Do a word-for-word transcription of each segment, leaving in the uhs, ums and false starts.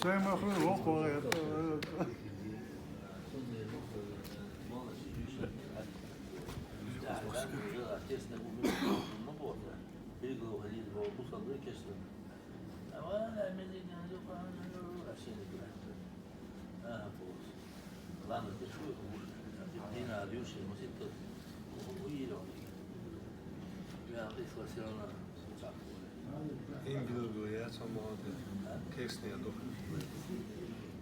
Сай махру вон хо. Ин билгал яц, амма кексни а дух.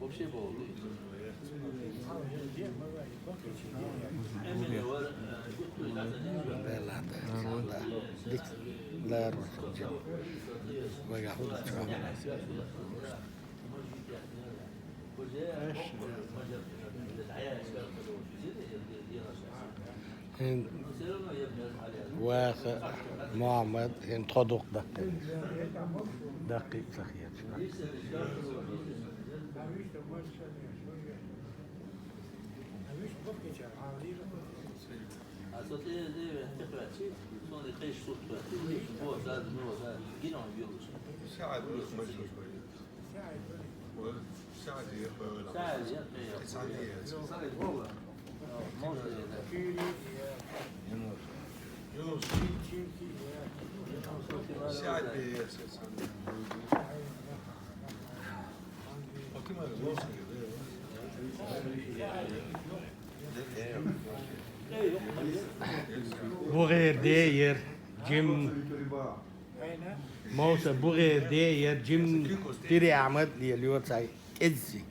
Вообще бо. Беллада, да. Дик лар. Вага худ чуа. ХӀин ваха Мухьаммад, хӀин тхо дукха даккхий. Даккхий ца хеташ. БугӀерде яр, жим. Мовса бугӀерде яр, жим тире Ахьмад лелайо цай кӀеззиг.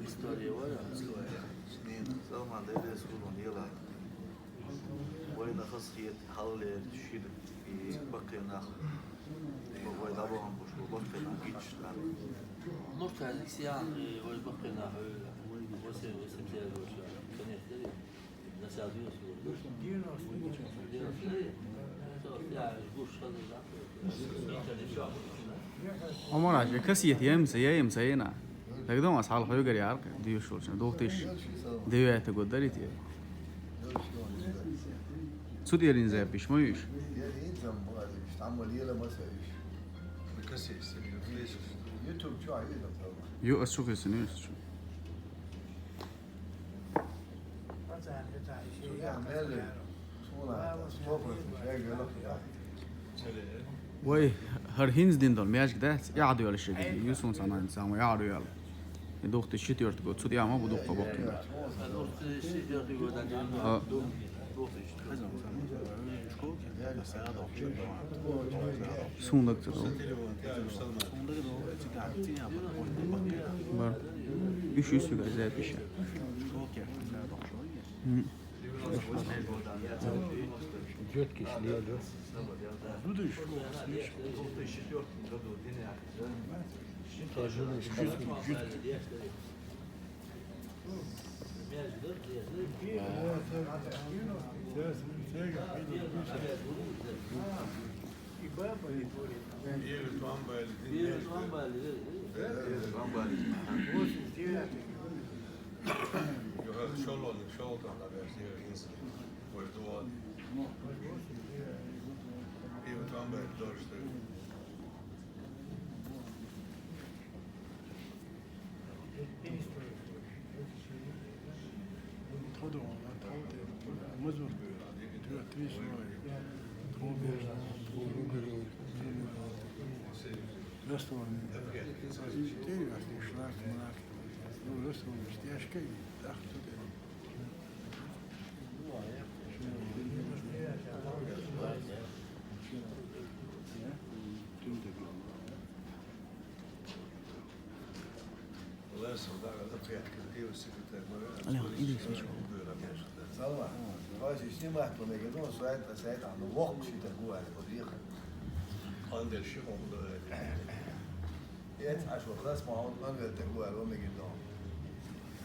История вара. Салман, дай дес хулун ела. Вай нахас хет хьаллер шир и баккхий нах. Вай дабагӀан буш, вай баккхий нах гич нах. Муртазик сиян, вай баккхий нах, вай се, вай се, вай се, вай се. Омар, аша кассета емса, я емса ена. Дагадом аз хьалха хьоьгара яр-кх, деш волча, две тысячи девятый год дарий те. Цу тӀерин запись ма ю уж? Ю, аз чу хезна, ю, аз чу. Вай, хӀара хӀинца дина долу маьждиг дац, эхь доьллуш ерг ю, суна цхьа нана цхьа ма эхь доьлла. И две тысячи четвёртый год, цу тӀехь ма бу дуккха баккхий нах. А. Суна дага ца до. Бар. Уьш юьсуьгара запись. М. Идёт кишле, да? Šolon, šolton da vērš divi insi. Ko ir dod. Iva Tromberg došli. Tadu, tadu, mazur. Tadu, tadu, tadu, tadu, Restorāni. Te ir šlāk, māk. Nu, restorāni, tieši kā ir. Алло, иди, слышь. Салам. Вася, снимать, он говорит, ну, сайт, сайт, а, ну, вок, что такое, вот, ехал. Андер, что он говорит? Я это, а что, раз, мы, он, он говорит, такое, он говорит, ну.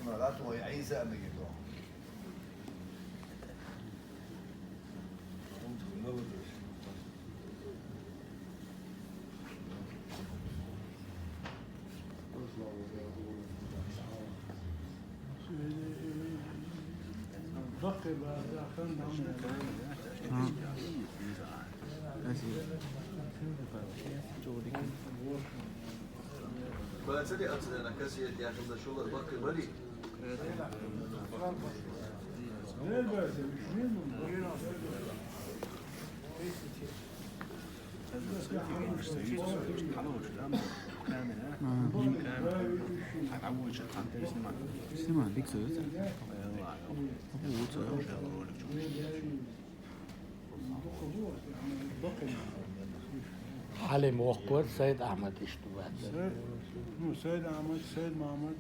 Ну, да, то я и сам говорит, ну. Ba, tsadi atsada na kasi ya, ya, da shula, ba, ka bari. Снимай, бик союз. Хьалим воккхура Сайд-Ахьмад иштта вац. Сай-, ну, Сайд-Ахьмад, Сайд-Махьмад.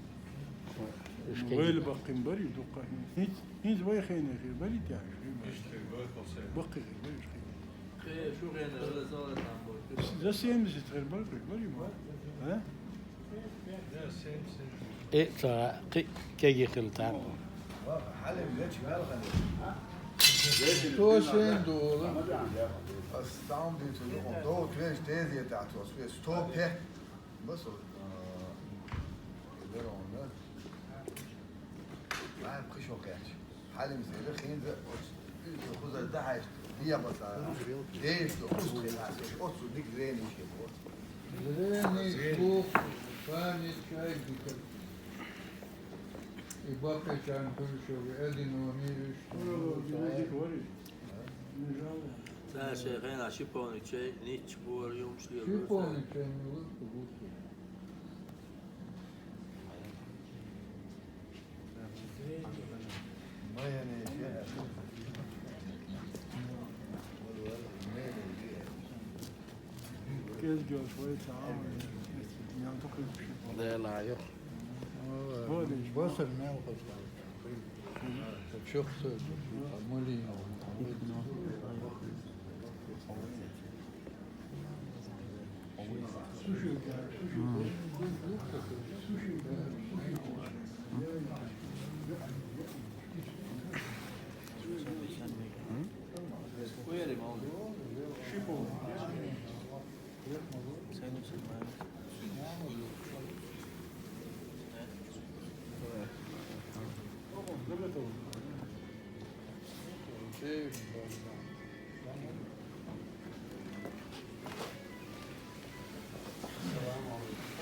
Вайла баккхин бари дукха. ХӀинц, хӀинц вай хенахь бари тяжи. Баккхи бари. За семьдесят хир бари, бари ма. А? Э, ца, кхи-, кеги хила тарлу. Сто семь долларов. Ас там диту, до тридцать, сто пять. Бас, а, берон, да? Ай, кхишо кач. Хьалим зеле хинза, оч, хуза дахаш, дия баса. Дейш, оч, оч, ник зрени ши бо. Зрени, слух, память, чай, дикат. И бакъи чан кулшо, эдин они, иш. Ца шейхена шиповник чай, нич бор, юм шли. Шиповник чай, не лучше. Да, ладно.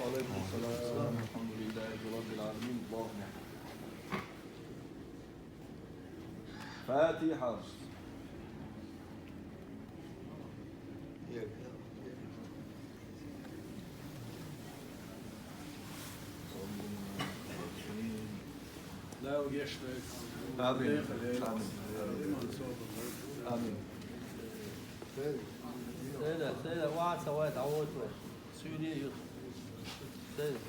وعليكم السلام. الحمد لله رب العالمين. اللهم فاتحة. آمين. آمين. آمين. سيدة، سيدة، وعد سواد عوض. سوري يخ. سيدة.